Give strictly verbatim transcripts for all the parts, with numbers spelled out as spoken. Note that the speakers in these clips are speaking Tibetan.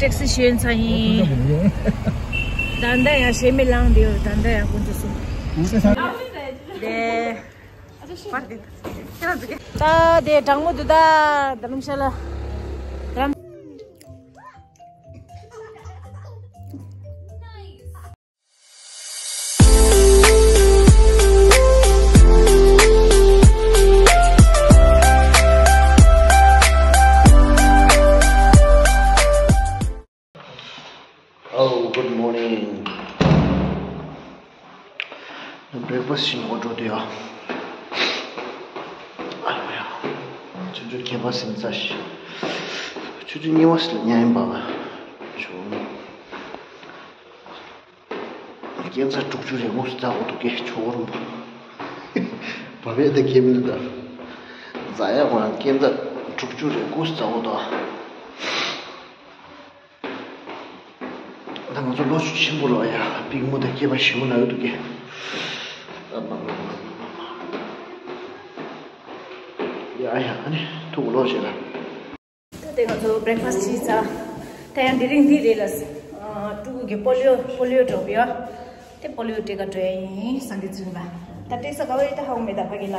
ཊེག་སི་ཞོན་ཚར་ཡིན། ད་ལྟ་ཡང་ཞེ་མེད་ལངས་བསྡད་ཡོད། ད་ལྟ་ཡང་དཀོན་མཆོག་གསུམ། དེ། ད་དེ་གྲང་མོ་འདུག་ད་རྡ་རམ་ཤ་ལ། རྡ་རམ། Oh, good morning. Breakfast ཞིག་འགོ་འགྲོ་དུས་ཡ། ཨ་ཡོ་ཡ། ཆུ་ཚོད་བརྒྱད་པ་ཟིན་ཚར་ཤག་ཆུ་ཚོད་གཉིས་པ་ཞིག་ལ་ཉལ་ཡིན་པ། ཆུ། སྐས་འཛེག་དྲུག་ཅུ་རེ་དགུ་ཙམ་འགྲོ་འདུག་སྐད་ཆུ་བོ་རུ། བ་བས་དེ་སྐད་མི་འདུག་ད། རྫ་ཡག་པོ་རང་སྐས་འཛེག་དྲུག་ཅུ་རེ་དགུ་ཙམ་འགྲོ་འདུག་ད་ང་ཚོ་ལོ་ཆུང་ཆེན་པོ་རོ་ཡ། པིག་མོ་དང་སྐྱེས་པ་ཞིམ་པོ་ན་ཡོད་འདུག་གི། ཡ་ཡ། ཨ་ནི་ཐུག་ལོ་བྱེད་ལ། ད་དེ་ང་ཚོ་བྷི་རེག་ཕ་སི་བྱས་ཚར། ད་ཡང་དེ་རིང་འདི་རེད་ལ། ཕྲུ་གུ་གི་པོ་ལི་ཡོ། པོ་ལི་ཡོ་སྒྲོབ་ཡོད། དེ་པོ་ལི་ཡོ་སྤྲད་ག་འགྲོ་ཡ་ཡིན། སངས་རྒྱས་ཚེ་རིང་ལ། ད་སྤྲད་ས་ག་བ་ཡོད་ད་ཧ་གོ་མེད། ད་ཕ་གི་ལ།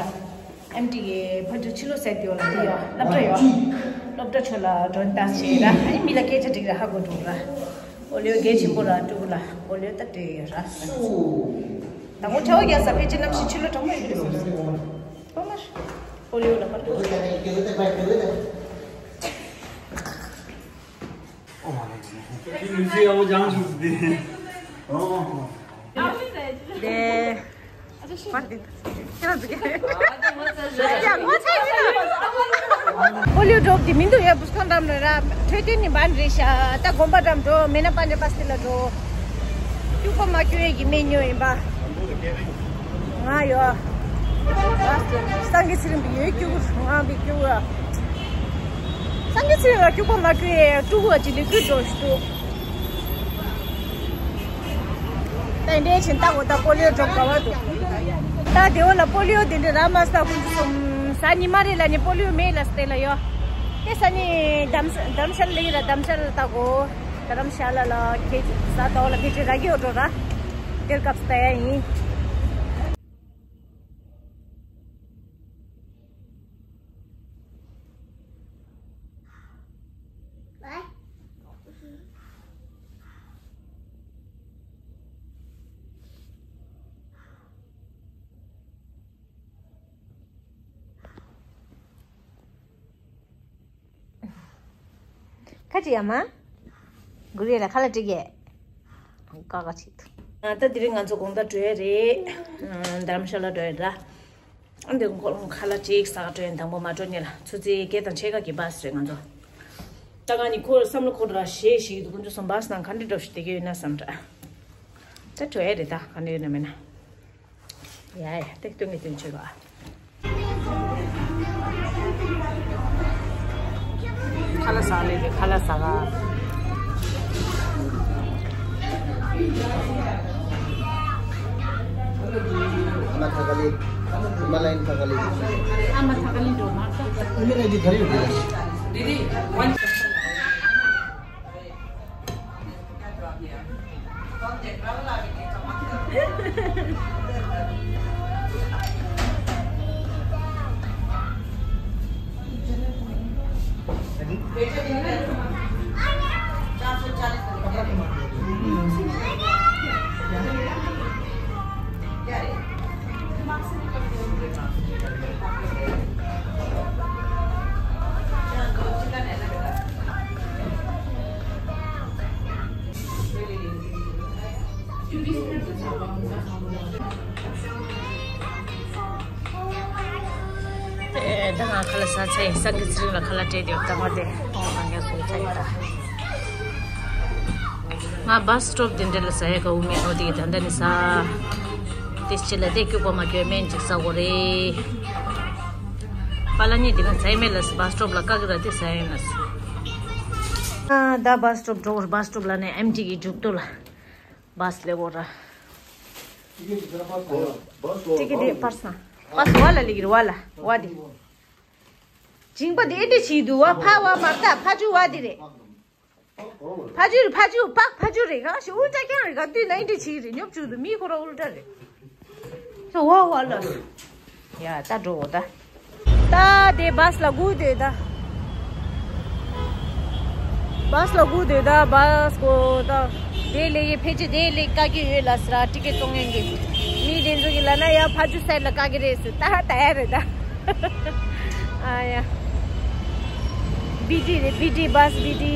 ཨེམ་ཊི་གི་ཕ་ཇོ་ཕྱི་ལོགས་ཟེར་དེ་ཡོད་ལ། དེ་ཡོད་སློབ་གྲྭ་ཡོད། སློབ་གྲྭ་ཕྱོགས་ལ་འགྲོ་ད་བྱས་ད། ཨ་ནི་མི་ལ་སྐད་ཆ་དྲིས་ར་ཧ་གོ་འགྲོ་ར། པོ་ལི་ཡོ་གལ་ཆེན་པོ་ར། ཕྲུ་གུ་ལ་པོ་ལི་ཡོ་ད་སྤྲད་ཡོད་ར། ད་ངོ་ཆ་བ་རྒྱག་ས་ཕལ་ཆེར་གནམ་གཤིས་ཕྱི་ལོགས་གྲང་མོ་ཡོད་རེད་ཟེར། པོ་ལི་ཡོ་ལ་པར། པོ་ལི་ཡོ་སྒྲོབ་དེ་མི་འདུག་ཡ། བུ་སྐང་འགྲམ་ལ་ར། འཕྲོད་བསྟེན་ནི་བན་རེད་ཤག་ད་དགོན་པ་འགྲམ་འགྲོ་མེད་ན་པཱན་ཌ་པ་སི་ཏི་ལ་འགྲོ། སྐྱུག་པ་མ་སྐྱུག་ཡས་ཀྱི་སྨན་ཉོ་ཡིན་པ། ང་ཡོད། སངས་རྒྱས་ཚེ་རིང་གི་ཡོད་སྐྱུག་པ། ང་བི་སྐྱུག་པ། སངས་རྒྱས་ཚེ་རིང་ལ་སྐྱུག་པ་མ་སྐྱུག་ཡས་ཕྲུ་གུ་ཅིག་ལས་ཀུན་འགྲོ་ཞུ། ད་འདྲའི་ཆེན་ལྟ་གོ། ད་པོ་ལི་ཡོ་སྒྲོབ་ག་བ་འདུག་ད་དེ་འོ་ལ་པོ་ལི་ཡོ་དེ་འདྲ་ར་མ་ས་ཀུན་སོང་། ས་ཉི་མ་རེ་ལ་ནི་པོ་ལི་ཡོ་མེད་ལ་སྟེ་ལ་ཡོད། དེ་ས་ནི་དམ་ས་དམ་ཤལ་ལེགས་ར་དམ་ཤལ་ལྟ་གོ། དྷ་རམ་ཤ་ལ་ལ་ཁེ་ས་ད་འོ་ལ་ཕེ་ཁྲི་ར་གི་འོ་འགྲོ་ར། དེར་སྐབས་ལྟ་ཡ་ཡིན། ཁ་ཅིག་ཡ་མ། གུ་རེ་ལ་ཁ་ལག་སྤྲད་གས། ཀ་ཀ་ཅིག་ཏུ། ད་དེ་རིང་ང་ཚོ་དགོང་དག་འགྲོ་ཡ་རེད། དྷ་རམ་ཤ་ལ་འགྲོ་ཡ་ར། ཨ་འདི་ཁོ་ཁ་ལག་ཅིག་ཟ་ག་འགྲོ་ཡ། དང་པོ་མ་འགྲོ་ཉེ་ལ། ཆུ་ཚོད་བརྒྱད་དང་ཕྱེད་ཀ་གི་བྷ་སི་རེད་ང་ཚོ། ད་ང་ནི་ཁོ་བསམ་བློ་འཁོར་ར་ཞེས་ཞིག་འདུག་དཀོན་མཆོག་གསུམ། བྷ་སི་ནང་ག་འདྲ་འགྲོ་ཞིག་བསྡད་ཀྱི་ཡོད་ན་བསམ་འདྲ། ད་འགྲོ་ཡ་རེད། ད་ག་འདྲ་ཡོད་ན་མེད་ན། ཡ་ཡ། ཏེག་ཏུ་ངེས་དོན་ཆོད་པ། ཁ་ལག་ཟ་ལེ་རེད། ཁ་ལག་ཟ་ག། ཨ་མ་ཐ་ཀ་ལི། ཨ་མ་ལ་ཡིན་ཐ་ཀ་ལི། ཨ་མ་ཐ་ཀ་ལི་འགྲོ་མ་ཐག་ཨ་མ་ལ་ཡིན་ཐ་ཀ་ལི་འགྲོ། ད་ང་ཁ་ལག་ཟ་ཚར་ཡིན། སངས་རྒྱས་ཚེ་རིང་ལ་ཁ་ལག་སྤྲད་དེ་ད་ང་དེ་ཁོང་རང་རྒྱ་སོང་ཚར་ཡིན་ད། ང་བྷ་སི་སི་ཊོབ་དེ་འདྲ་ལ་ཟ་ཡ་གའུ་མེད་ནོ་དེ་ད་ལྟ་ནི་ཟ། དེ་ཕྱི་ལ་དེ་སྐྱུག་པ་མ་སྐྱུག་སྨན་ཅིག་ཟ་དགོས་རེད། པཱ་ལགས་ནི་དེ་ག་ཟ་ཡ་མེད་ལ་བྷ་སི་སི་ཊོབ་ལ་བཀག་གི་ར་དེ་ཟ་ཡ་ཡིན་ལ། ཨ་ད་བྷ་སི་སི་ཊོབ་འགྲོ་དགོས་རེད། བྷ་སི་སི་ཊོབ་ལ་ནི་ཨེམ་ཊི་གི་མཇུག་ཏུ་ལ། བྷ་སི་སླེབས་འོ་ར། ཊི་ཀེ་ཊི་དེ་པར་སང་། བྷ་སི་བ་ལ་ལི་གིར་བ་ལ་བ་དེ། ཇིང་པ་དེ་ཨེ་འདྲ་བྱེད་འདུག་བ། ཕ་བ་མར་ད་ཕ་ཇུ་བ་དེ་རེད། ཕ་ཇུ་རེད། ཕ་ཇུ་པག་ཕ་ཇུ་རེད། ག་ཞིག་ཨུལ་ཏྲ་རྐྱང་རེད། ག་དུས་ན་ཨིན་འདྲ་བྱེད་ཀྱི་རེད། ཉོབ་བཅུག་འདུག་མི་ཁོ་རང་ཨུལ་ཏྲ་རེད། ཤོ་ཝ་ཝ་ལ། ཡ་ད་འགྲོ་འོ་ད། ད་དེ་བཱས་ལ་སྒུག་སྡོད་ད། བཱས་ལ་སྒུག་སྡོད་ད། བཱས་གོ་ད། དེ་ལས་ཡེ་ཕལ་ཆེར་དེ་ལས་བཀག་གི་ཡོད་ལ་ཟེར། ཊི་ཀེ་ཊི་བཙོང་མཁན་གྱི་མི་དེ་ཚོ་གིས་ལབ་ན་ཡ་ཕ་ཇུ་སའིཌ་ལ་བཀག་གི་རེད་ཟེར། ད་ད་ཡ་རེད་ད། ཨ་ཡ། བི་ཏི་རེད། བི་ཏི། བཱས་བི་ཏི།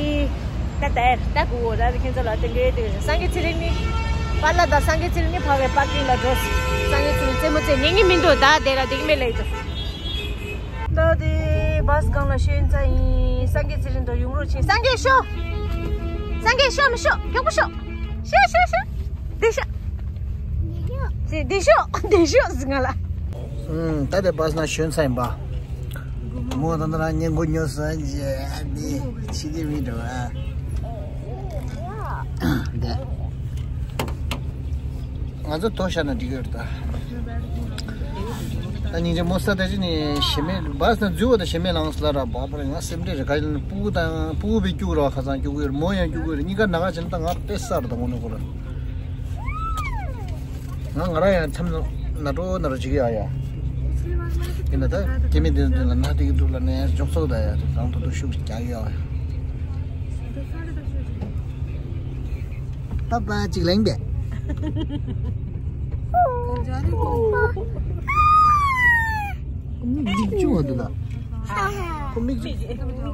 ད་ད་ད་གུ་འོ་ད་ཁྱེད་ཚོ་ལ་སྟོན་གྱི་ཡོད་དེ། སངས་རྒྱས་ཚེ་རིང་ནི་པཱ་ལགས་དང་སངས་རྒྱས་ཚེ་རིང་ནི་ཕ་གིའི་པར་ཀིང་ལ་འགྲོ། སངས་རྒྱས་ཚེ་རིང་རྩེད་མོ་རྩེ་ཉན་གྱི་མི་འདུག་ད་དེ་ལ་དེ་གི་མེད་ལེ་དུ། ད་དེ་བཱས་སྒང་ལ་ཤོན་ཚ་ཡིན། སངས་རྒྱས་ཚེ་རིང་དང་ཡུང་རུ་ཆེན། སངས་རྒྱས་ཤོ། སངས་རྒྱས་ཤོ་མི་ཤོ། མགྱོགས་པོ་ཤོ། ཤོ་ཤོ་ཤོ། འདི་ཤོ། འདི་ཤོ། འདི་ཤོ་ཟིན་ང་ལ། ཨུམ། ད་དེ་བཱས་ན་ཤོན་ཚ་ཡིན་པ། མོ་ད་ནི་རང་ཉན་གོ་ཉོ་ས་ཇེ་འདི་ཕྱི་གི་མི་འགྲོ་ཨ། འདི། ང་ཚོ་དོ་ཤ་ན་འགྲིག་ཡོད་ད། ད་སྙིང་རྗེ་མོ་ས་ད་ཅི་ནི་ཞེ་མེད་བཱས་ན་འཛུལ་བ་དང་ཞེ་མེད་ལངས་སླ་ར་བ་པར་ང་སེམས་ཁྲལ་རེ་ག་ཡིན། སྤུ་གུ་དང་སྤུ་གུ་བས་སྐྱུག་ར་ཁ་སང་སྐྱུག་གི་ཡོད། མོ་ཡང་སྐྱུག་གི་ཡོད། གཉིས་ཀ་ན་ག་ཅན་ད་ང་དཔེ་སར་ད་མོ་ནི་གོ་ར། ང་ང་རང་ཡང་མཚམས་ན་འགྲོ་ན་རོ་བྱེད་ཀྱི་ཡ་ཡ། ཡིན་ན་ད་སྐྱེ་དམན་དེ་ཚོ་ལ་ན་དེ་གི་འདུག་ལ་ནས་མགྱོགས་ཚོགས་ད་ཡ་དེ་གང་ཐུབ་ཐུབ་ཤུགས་རྒྱག་ཡ། པ་པ་གཅིག་ལེན་པས། མིག་འཇིག་ཆུང་བ་འདུག་ད། ཁོ་མིག་གཅིག་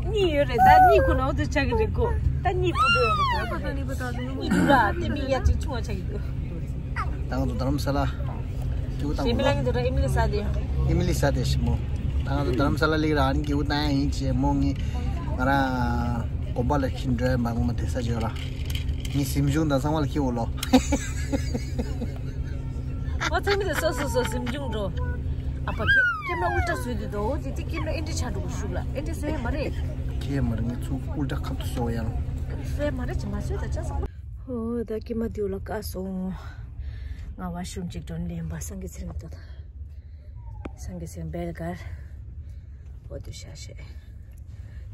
གཉིས་ཡོད་རེད། ད་གཉིས་ཁོ་ན་འོ་དུ་ཆགས་ཀྱི་རེད་གོ། ད་གཉིས་ཁོ་འདུག་ཡོད་རེད་གོ། གཉིས་འདུག་ར་དེ་མིག་ཡ་གཅིག་ཆུང་བ་ཆགས་ཀྱི་འདུག་ད་ང་ཚོ་རྡ་རམ་ས་ལ་སྐྱིད་པོ་བཏང་གོ། ཞེ་མི་ལ་ངི་འདུག་ར་ཨི་མི་ལི་ས་དེ། ཨི་མི་ལི་ས་དེ་ཞིམ་མོ། ད་ང་ཚོ་རྡ་རམ་ས་ལ་ལིག་ར་ཨ་ནི་སྐྱིད་པོ་བཏང་ཡ་ཡིན་ཅེས་མོ་ངི་ང་རང་དགོན་པ་ལ་ཁྱིམ་འགྲོ་ཡ་མ་ངོ་མ་དེ་ས་ཅིག་ཡོད་ར། ངི་གཟིམ་ཆུང་དང་ཚང་མ་ལ་ཁྱི་འོ་ལོ། ཨོ་ཚང་མི་དེ་སོ་སོ་སོ་གཟིམ་ཆུང་འགྲོ། ཨ་ཕ་ཁྱེད་ཁྱེད་ན་ཨུལ་ཏྲ་བཟོས་དུས་དོ་འོ་དེ་དེ་ཁྱེད་ན་ཨེ་འདྲི་ཆ་འགྲོ་གི་ཤུགས་ལ་ཨེ་འདྲི་བཟོས་ཡ་མ་རེད། ཁྱེད་མ་རེད་ངི་ཚུ་ཨུལ་ཏྲ་ཁབ་ཏུ་བཟོ་ཡང་། བཟོས་མ་རེད་ཅི་མ་བཟོས་ད་ཅག་སོང་། ཧོ་ད་ཀྱེ་མ་དེའུ་ལ་བཀག་སོང་། ང་བ་ཤུམ་ཅིག་འགྲོ་ནས་ལེན་པ་སངས་རྒྱས་ཚེ་རིང་ཏོ། སངས་རྒྱས་ཚེ་རིང་བེལ་གར། འོ་དུ་ཤ་ཤེ།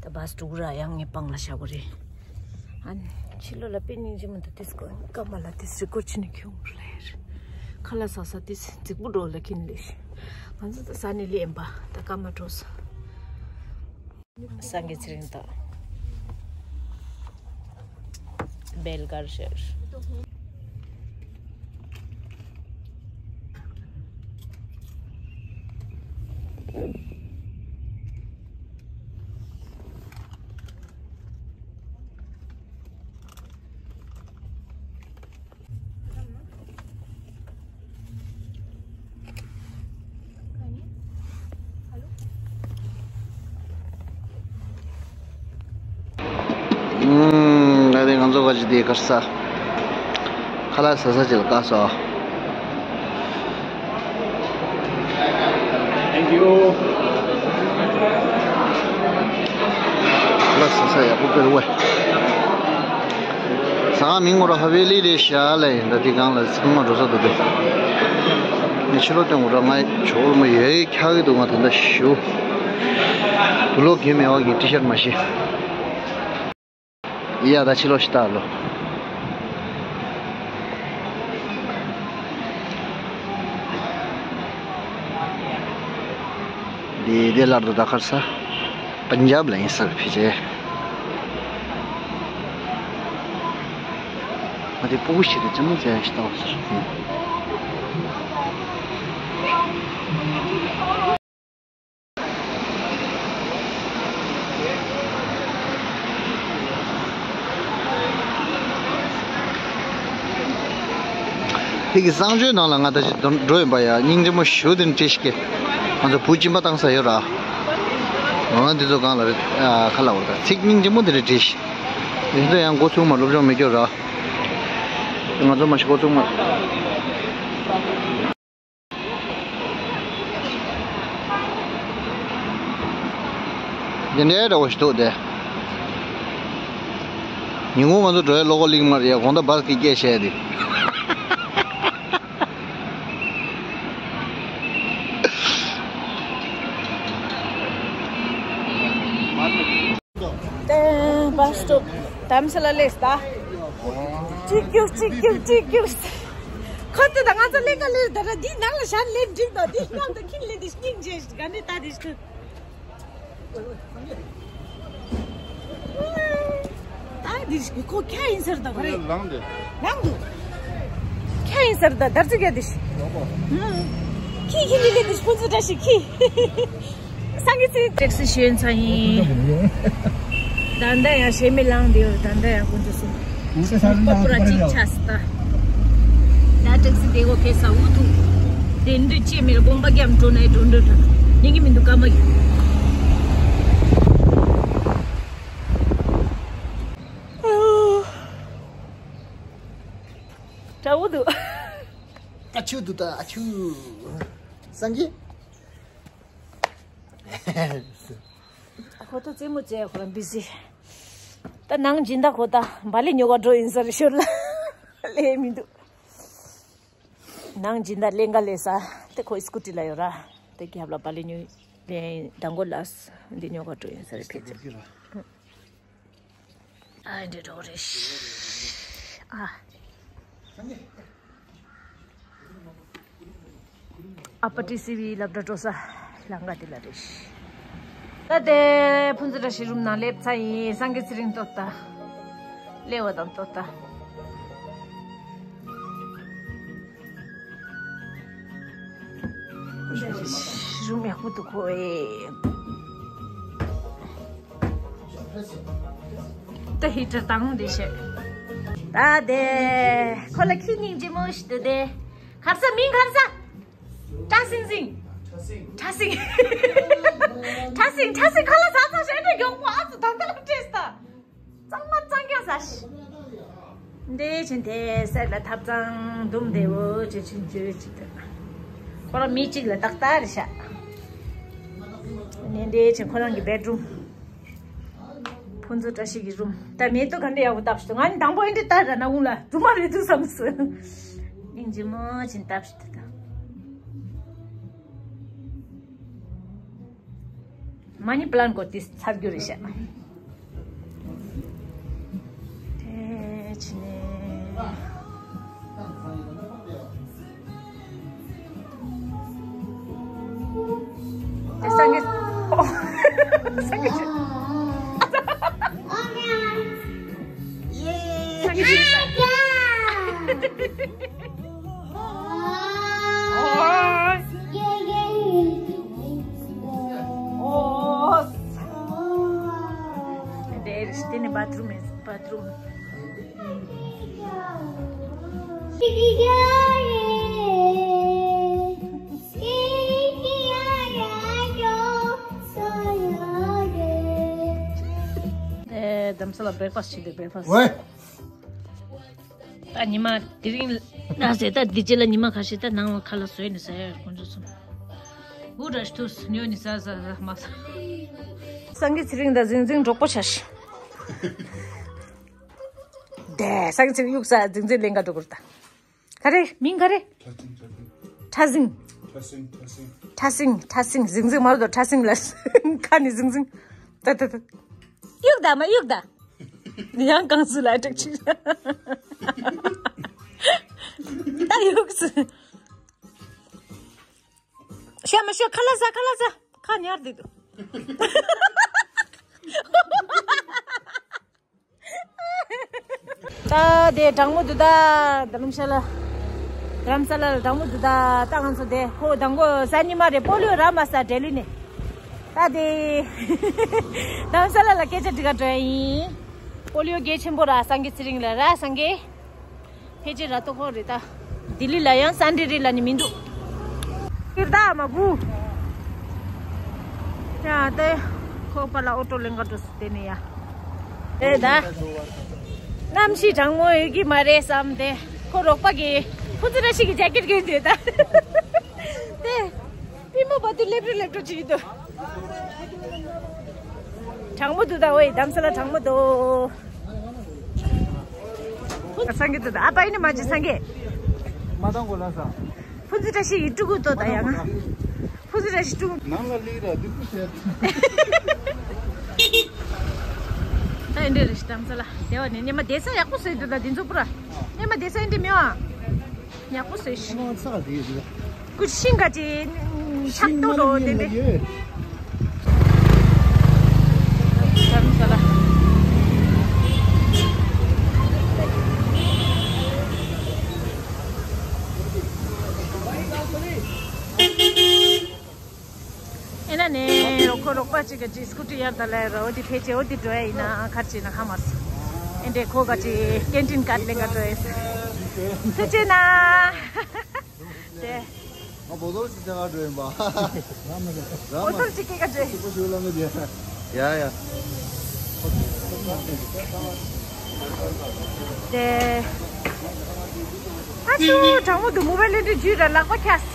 ད་བཱས་འགྲོ་གི་ར་ཡང་ངའི་པང་ལ་བཞག་གི་རེད། ཨ་ནི་ཕྱི་ལོགས་ལ་དཔེ་སྙིང་རྗེ་མོ་འདུག་དེ་སྐོར་སྐར་མ་ལ་དེ་རི་ཀོར་བྱེད་ནས་ཁྱོད་ལ་ཡར་ཁ་ལག་ཟ་ས་དེ་རྫིག་པོ་འགྲོ་ལ་ཁྱིན་ལེ་ཤི། ང་ཚོ་ད་ཟ་ནས་ལེན་པ་ད་སྐར་མ་འགྲོ་ས། སངས་རྒྱས་ཚེ་རིང་དང་བེལ་གར་ཤར། ཨུམ། ད་དེ་ང་ཚོ་ག་ཅི་དེ་གར་ས། ཁ་ལག་ཟ་ས་ཅིག་ལ་བཀག་སོ། Thank you. ཁ་ལག་ཟ་ས་ཡག་པོ་དཔེ་རུ་བས། ཟ་ཁང་མིང་ངོ་ར་ཧ་ཝེ་ལི་རེད་ཤག་ལ་ཡིན། ད་དེ་གང་ལ་ཚང་མ་འགྲོ་ས་འདུག་དེ། ངས་ཕྱི་ལོགས་སྟོན་དགོས་ར། ང་ཇོ་བོ་མོ་ཡོད་ཁྱག་གི་འདུག་ང་དེ་འདྲ་ཞུ། དུག་ལོག་གིན་མེད་པ་གི་ཊི་ཤར་མ་ཤེས། ཡ་ད་ཕྱི་ལོགས་ཤི་ད་ལོ། དེ་དེ་ལར་དུ་ད་ཁར་ས། པན་ཇབ་ལ་ཡིན་ས་ཕི་ཅེ། ང་དེ་སྤུ་གུ་ཞིག་དེ་ཅི་མོ་ཅན་ཞིག་བཏང་ཟེར། དེ་གི་གསང་སྤྱོད་ནང་ལ་ང་ད་ཅི་འགྲོ་ཡིན་པ་ཡ། སྙིང་རྗེ་མོ་ཞུ་དེ་འདྲ་བྲིས་ཤིག་ང་ཚོ་བུ་སྦྱིན་པ་བཏང་ས་ཡོད་ར། འོ་ན་འདི་ཚོ་གང་ལ་རེད། ཁ་ལ་འོ་ད་ཚིག་སྙིང་རྗེ་མོ་དེ་འདྲ་བྲིས་ཤིག་དེ་ཚོ་ཡང་འགོ་ཚུགས་མ་སློབ་སྦྱོང་མི་སྐྱོར་ར། ང་ཚོ་མ་ཤི་འགོ་ཚུགས་མ། འདི་འདྲའི་འདྲ་བོ་ཞིག་འདུག་སྟེ། ཉིན་གུང་ང་ཚོ་འགྲོ་ཡའི་གློག་ཀོ་ལིག་མ་རེད་ཡ། དགོང་དག་བཱས་ཀྱི་སྐད་བཤད་དེ། བཱས་སི་ཊོབ། ད་ རྡ་རམ་ས་ལ་སླེབས་ད། གཅིག་རྒྱུགས་གཅིག་རྒྱུགས་གཅིག་རྒྱུགས། ཁོ་ཚོ་དང་ང་ཚོ་ལེན་ག་ལེན་ད་ར་འདི་ནང་ལ་ཞག་ལེན་འགྲིག་ད་འདི་ནང་དུ་ཁྱིམ་ལེན་དེ་སྙིང་རྗེ་ག་ནས་ད་དེ་ཤི། ད་འདི་ཁོ་ཁྱེད་ཡིན་ཟེར་ད་གོ་རེད། ལངས་ཏེ། ལངས་འདུག་ཁྱེད་ཡིན་ཟེར་ད་དར་ཚིག་ཡ་འདི་ཤི། ཁྱི་ཁྱི་ལི་ལི་འདི་ཤི་ཁོ་ཚོ་འདྲ་ཞིག་ཁྱི། སང་གི་ཚིག་ཊེག་སི་ཞོན་ཚ་ཡིན། ད་ལྟ་ཡང་ཞེ་མི་ལངས་འདི་ཡོད། ད་ལྟ་ཡང་ཁོ་ཚོ་སུ། ཁོ་པ་པུ་ར་ཅིག་ཆགས་སི་ད། ད་ཊེག་སི་དེ་གོ་ཁེ་ས་འུ་ཐུག་དེ་འདྲ་ཅེ་མེར་དགོངས་པ་རྒྱབ་འགྲོ་ནའི་འགྲོ་འགྲོ་འགྲོ། ཉན་གི་མི་འདུག་ཀ་མ་གི། དྲ་བོ་འདུག་ཨ་ཆུ་འདུག་ད་ཨ་ཆུ། སང་གི། ཁོ་ཐོ་རྩེད་མོ་རྩེ་ཁོ་རང་བི་ཟི། ད་ནང་སྦྱིན་བདག་ཁོ་ད་བ་ལི་ཉོ་ག་འགྲོ་ཡིན་ས་རེད་ཤོར་ལ། ལས་མི་འདུག་ནང་སྦྱིན་བདག་ལེན་ག་ལས་ས། དེ་ཁོའི་སྐུ་ཊི་ལ་ཡོད་ར། དེ་རྒྱབ་ལ་བ་ལི་ཉོ་ལེན་དང་གོ་ལ་འདི་ཉོ་ག་འགྲོ་ཡིན་ས་རེད་ཕལ་ཆེར། ཨ་འདྲེ་འགྲོ་རེད། ཨ། ཨ་པ་ཊི་སི་བི་སློབ་གྲྭ་འགྲོ་ས་ལམ་ཁ་དེ་ལ་རེད། ད་དེ་ཕུན་ཚོགས་བཀྲ་ཤིས་རུམ་ནང་སླེབས་ཚར་ཡིན། སངས་རྒྱས་ཚེ་རིང་ཏོ་ད་སླེབས་པ་དང་ཏོ་ད། རུམ་ཡག་པོ་འདུག་གོ་ཨེ། ད་ཧི་ཊར་དང་འདི་བྱས། ད་དེ་ཁོ་ལ་ཁྱི་སྙིང་རྗེ་མོ་ཞིག་འདུག་དེ། གར་ས་མིང་གར་ས། ཁྲ་སིང་སིང་། ཁྲ་སིང་། ཁྲ་སིང་། ཁྲ་སིང་། ཁ་ལག་ཟ་ཚང་ཞེ་འདྲ་མགྱོགས་པོ་ཨ་ཙི་ད་ལྟ་ལ་སྤྲད་ས། གཙང་མ་གཙང་རྐྱང་ཟ་ཤི། འདྲེ་ཆེན་དེ་སེར་ལ་ཐབ་ཚང་འདུམ་བདེ་བོ་ཅི་ཆེན་ཅི་ཅི་དེ། ཁོ་རང་མི་གཅིག་ལ་ཏག་ཏག་རེད་ཤག་ནས་འདྲེ་ཆེན་ཁོ་རང་གི་བེད་རུམ། ཕུན་ཚོགས་བཀྲ་ཤིས་ཀྱི་རུམ། ད་མེ་ཏོག་ག་འདྲ་ཡག་པོ་བཏབ་ཤི། ང་ནི་དང་པོ་ཨེ་འདྲ་ལྟ་ར་ན་འུང་ལ་སྦྲུམ་མ་རེད་འདུག་བསམ་སོང་། སྙིང་རྗེ་མོ་ཆེན་བཏབ་ཤི་ད། མ་ཎི་པི་ལན་གོ་ཏི་ཚར་རྒྱུ་རེད་ཤག་དེ་ཕྱི་ནས། དེ་སང་གི། ཨོ། སང་གི། ཡེ། སང་གི། ཨོ། ཨོ། དེ་རེད། དེ་ནི་བཱཐ་རུམ་ཡིན། བཱཐ་རུམ། ཨེ། རྡ་རམ་ས་ལ་བྷི་རེག་ཕ་སི་བྱེད་དུས་བྷི་རེག་ཕ་སི། ཝེ། ད་ཉི་མ་དེ་རིང་ལ་ཟེར། ད་འདི་རྗེས་ལ་ཉི་མ་ཁ་ཤས་ད་ནང་ལ་ཁ་ལག་བཟོས་ནས་ཟ་ཡ་ཁོང་ཚོ་གསུམ། འུ་ར་ཤི་ཐུག་ཉོ་ནས་ཟ་ཟ་ཟ་མ་ཟ། སང་གི་ཚེ་རིང་ད་ཟིང་ཟིང་འགྲོགས་པོ་ཆ་ཤི། དེ་སང་གི་ཚེ་རིང་གཡུག་ས་ཟིང་ཟིང་ལེན་ག་འགྲོ་གི་རེད་ད། ག་རེ་མིང་ག་རེ། ཁྲ་སིང་། ཁྲ་སིང་། ཁྲ་སིང་། ཁྲ་སིང་། ཁྲ་སིང་། ཟིང་ཟིང་མ་རེད་དོ། ཁྲ་སིང་ལ་ཁ་ནི་ཟིང་ཟིང་། ད་ད་ད། གཡུག་ད་མ་གཡུག་ད། ཡང་གང་སུ་ལ་དྲུག་ཅིག་ད་གཡུག་སུ། ཤ་མ་ཤོད། ཁ་ལག་ཟ། ཁ་ལག་ཟ། ཁ་ཉར་དེ་དུ། ད་དེ་གྲང་མོ་འདུག་ད། རྡ་རམ་ས་ལ། རྡ་རམ་ས་ལ་ལ་གྲང་མོ་འདུག་ད། ད་ང་ཚོ་དེ་ཁོ་དང་པོ་གཟའ་ཉི་མ་རེད། པོ་ལིའོ་རག་མ་ས་ལྡི་ལི་ནས། ད་དེ་རྡ་རམ་ས་ལ་ལ་སྐད་ཆ་འདྲི་ག་འགྲོ་ཡ་ཡིན། པོ་ལིའོ་གལ་ཆེན་པོ་ར། སངས་རྒྱས་ཚེ་རིང་ལ་ར། སངས་རྒྱས། ཕལ་ཆེར་ར་ཏོ་ཁོ་རེད་ད། ལྡི་ལི་ལ་ཡང་སན་ཌེ་རེད་ལབ་ནི་མི་འདུག་ཀིར་ད་མ་བུ། ཡ་དེ། ཁོ་པ་ལ་ཨོ་ཊོ་ལེན་ག་འགྲོ་སི་དེ་ནས་ཡ། དེ་ད། གནམ་གཤིས་གྲང་མོ་ཡོད་ཀྱི་མ་རེད་བསམ་སྟེ། ཁོ་རོགས་པ་གིས་ཕུ་ཙི་ར་ཤི་གི་ཇེ་ཀེཊ་གྱོན་དེ་ད། དེ། པུས་མོ་བར་དུ་ལེབ་རུ་ལེབ་རུ་བྱེད་ཀྱི་འདུག་གྲང་མོ་འདུག་ད། ཨོའི་རྡ་རམ་ས་ལ་གྲང་མོ་འདུག་སངས་རྒྱས་འདུག་ད། ཨ་ཕ་ཡིན་ནི་མ་བྱེད་སངས་རྒྱས། མ་བཏང་གོ་ལ་ས། ཕུ་ཙི་བཀྲ་ཤིས་ཡི་ཕྲུ་གུ་ཏོ་ད་ཡ་ང་། ཕུ་ཙི་བཀྲ་ཤིས་ཕྲུ་གུ། ནང་ལ་ལིག་ར་འདི་ཚོ་བྱས། ད་ ཨེ་འདྲ་རེད་ཤི་དམ་ས་ལ་དེ་བ་ནས་ཉི་མ་བསྡད་ས་ཡག་པོ་བཟོས་འདུག་ད་དེ་ཚོ་པུ་ར་ཉི་མ་བསྡད་ས་ཨེ་འདྲ་མེད་བ། ཡག་པོ་བཟོས་ཤི། ཁོ་ཚ་དེ་ཡོད་དུས། ཀུ་ཤིང་ག་ཅི་ཤིང་ཐག་ཏོ་ཏོ་དེ་འདྲ། ཡོད། དམ་ས་ལ། ཨེ་ན་ནས་རོགས་ཁོ་རོགས་པ་གཅིག་གི་ཅི་སྐུ་ཊི་ཡར་དང་ལ་ར་འོ་དེ་ཕེ་ཆེ་འོ་དེ་འགྲོ་ཡ་ཡིན་ན་ཁར་ཅི་ན་ཧ་མ་སི། ཨེ་འདྲས་ཁོ་ག་ཅི་ཀེན་ཊིན་ཀར་ལེན་ག་འགྲོ་ཡ་སི། ཐུགས་རྗེ་ཆེ་ན། དེ། ང་བོ་དོར་ཅི་ཅང་ག་འགྲོ་ཡིན་པ། ར་བོ་མ་དོར་ཅི་ཀེ་ག་འགྲོ་ཡ། ཅི་པོ་ཞུ་ལ་མི་དེ། ཡ་ཡ། དེ། ཨ་ཅོ་དྲང་མོ་འདུག་མོ་བའི་ལེན་དུ་འཇུས་ར་ལག་པ་ཁྱགས།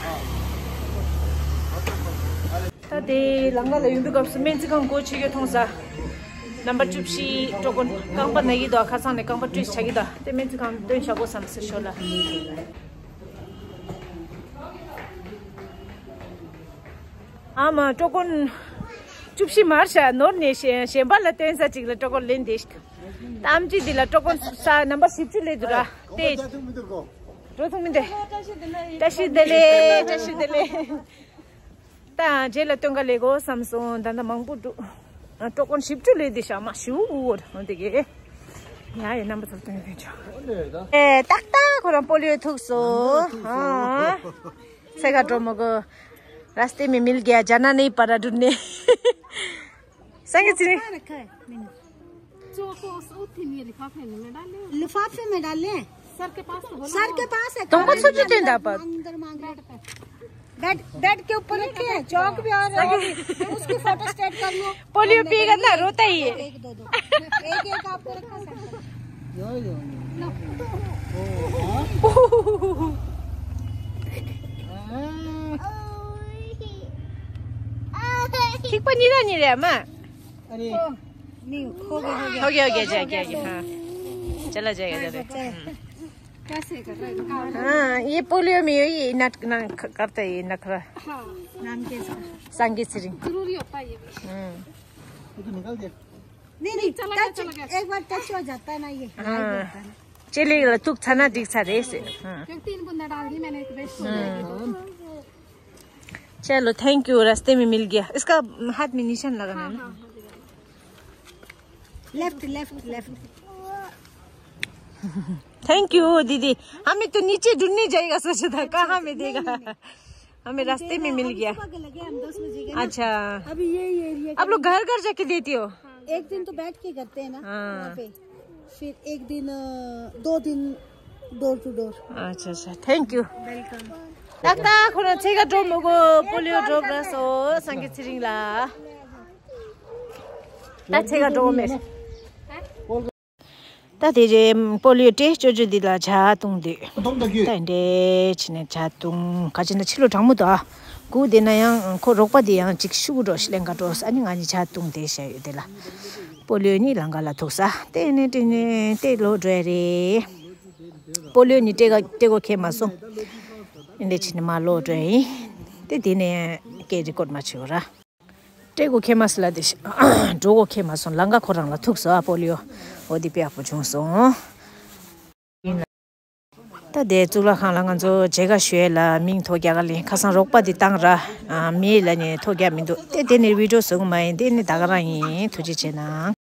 ད་དེ་ལམ་ཁ་ལ་ཡོང་དུས་སྐབས་སུ་སྨན་རྩིས་ཁང་སྒོ་ཕྱེ་གི་མཐོང་ས། རྣམ་པ་བཅུ་བཞི་ཀྲོ་ཀོན་རྐང་པ་ན་གི་འདུག་ཁ་སང་ནས་རྐང་པ་བཀྲུས་བྱ་གི་འདུག་དེ་སྨན་རྩིས་ཁང་སྟོན་བྱ་དགོས་བསམ་ཟེར་ཞོར་ལ། ཨ་མ་ཀྲོ་ཀོན་བཅུ་བཞི་མར་བྱ་ནོར་ནས་གཞན་གཞན་པ་ལ་སྟོན་ས་ཅིག་ལ་ཀྲོ་ཀོན་ལེན་དེ་ཞིག་ཨམ་ཅི་འདི་ལ་ཀྲོ་ཀོན་ས་རྣམ་པ་བཞི་བཅུ་ལས་འདུག་ར་དེ། འགྲོ་ཐུབ་མི་འདུག་བཀྲ་ཤིས་བདེ་ལེགས། བཀྲ་ཤིས་བདེ་ལེགས། བཀྲ་ཤིས་བདེ་ལེགས། ད་རྗེས་ལ་སྟོན་ག་ལས་དགོས་བསམ་སོང་། ད་ལྟ་མང་པོ་འདུག་ཀྲོ་ཀོན་བཞི་བཅུ་ལས་འདི་ཤ་མ་ཞུ་འོ་འདི་གི། ཡ་ཡ་རྣམ་པ་ཚོར་སྟོན་ཡོད་ཆོག་ཨེ་ཏག་ཏག་ཁོ་རང་པོ་ལིའོ་ཐུག་སོང་། ཨ། ཚེ་ག་འགྲོ་མོ་གོ། ར་སྟེ་མི་མིལ་གྱ་ཇ་ན་ནི་པ་ར་དུ་ནེ། སངས་རྒྱས་ཚེ་རིང་། जो को उस उठी नहीं लिफाफे में डाले। लिफाफे में डाले। सर के पास तो बोला। सर के पास है। तुमको छुट्टी देता पर। अंदर मांग रहे। बेड, बेड के ऊपर रखे हैं, चौक भी और उसकी फोटो स्टेट कर लो। पोलियो पी गया ना, रोता ही है। एक दो दो। एक एक आपको रखा सर। यो, यो, यो। लो। ओ, हाँ? ठीक पर नहीं रहनी रे अम्मा। अरे। ओ, नहीं, हो गया, हो गया। हो गया, हो गया, जा, गया, गया, हाँ। चला जाएगा, चला। कैसे कर रहे हैं? हाँ, ये पोलियो में यही नट-, न-, ख-, करता है ये नखरा। हाँ। नाम क्या इसका? संगीत सिंह। जरूरी होता है ये भी। हम्म। वो तो निकल गया। नहीं, नहीं, चला गया, टच, चला गया। एक बार टच हो जाता है ना ये, हाँ। लाइव होता है ना। चलिए, तुक छाना दिख सा रहे से। हाँ। क्योंकि तीन बूंदा डाल दी मैंने एक बेस्ट को। हम्म। चलो, थैंक यू, रास्ते में मिल गया। इसका हाथ में निशान लगाना है ना? हाँ, हाँ, हाँ। Left, left, left. Thank you दीदी। हमें तो नीचे ढूंढने जाएगा, सोचा था कहाँ मिलेगा। हमें रास्ते में मिल गया। हम सुबह के लगे, हम दस बजे के ना। अच्छा। अभी यही एरिया आप लोग घर घर जाके देती हो? एक दिन तो बैठ के करते हैं ना, हाँ। वहाँ पे। फिर एक दिन, अ, दो दिन डोर टू डोर। अच्छा, अच्छा, थैंक यू। वेलकम। ཏག་ཏག་ཁོ་རང་ཚེ་ག་འགྲོ་མི་དགོས། པོ་ལིའོ་འགྲོ་བ་སོ་སངས་རྒྱས་ཚེ་རིང་ལ། ད་ཚེ་ག་འགྲོ་མེད། ད་དེ་རེད། པོ་ལིའོ་སྤྲད་ཅོ་ཅོ་འདི་ལ་ཇ་བཏུང་དུས། ད་འདྲེ་ཕྱི་ནས་ཇ་བཏུང་ག་ཅི་ན་ཕྱི་ལོ་གྲང་མོ་དོ། སྒུག་བསྡད་ན་ཡང་ཁོ་རོགས་པ་དེ་ཡང་ཅིག་ཤུགས་འགྲོ་ཤི་ལེན་ག་འགྲོ་ས་ནི་ང་གཉིས་ཇ་བཏུང་དེ་བྱས་ཡོད་དེ་ལ། པོ་ལིའོ་ནི་ལང་ཀ་ལ་ཐུག་ས་དེ་ནས་དེ་ནས་དེ་ལོ་འགྲོ་ཡ་རེད། པོ་ལིའོ་ནི་སྤྲད་ག་སྤྲད་གོ་ཁེལ་མ་སོང་། ཨིན་དེ་ཕྱི་ནས་མ་ལོ་འགྲོ་ཡ་ཡིན། དེ་དེ་ནས་སྐད་རི་ཀོར་མ་བྱེད་འོ་ར། སྤྲད་གོ་ཁེལ་མ་སོང་ལ་དེ་ཤ་འགྲོ་གོ་ཁེལ་མ་སོང་། ལང་ཀ་ཁོ་རང་ལ་ཐུག་སོང་ཨ་པོ་ལིའོ། འོ་དེ་དཔེ་ཡག་པོ་བྱུང་སོང་། ད་དེ་གཙུག་ལག་ཁང་ལ་ང་ཚོ་མཇལ་ཁ་ཞུ་ཡས་ལ་མིང་ཐོ་རྒྱག་ག་ལེན། ཁ་སང་རོགས་པ་དེ་བཏང་ར། ཨ་མི་ལ་ནི་ཐོ་རྒྱག་མི་འདུག་དེ་དེ་ནས་བི་ཌིའོ་བཟོ་གི་མ་ཡིན། དེ་ནི་ད་ག་རང་ཡིན། ཐུགས་རྗེ་ཆེ་གནང་།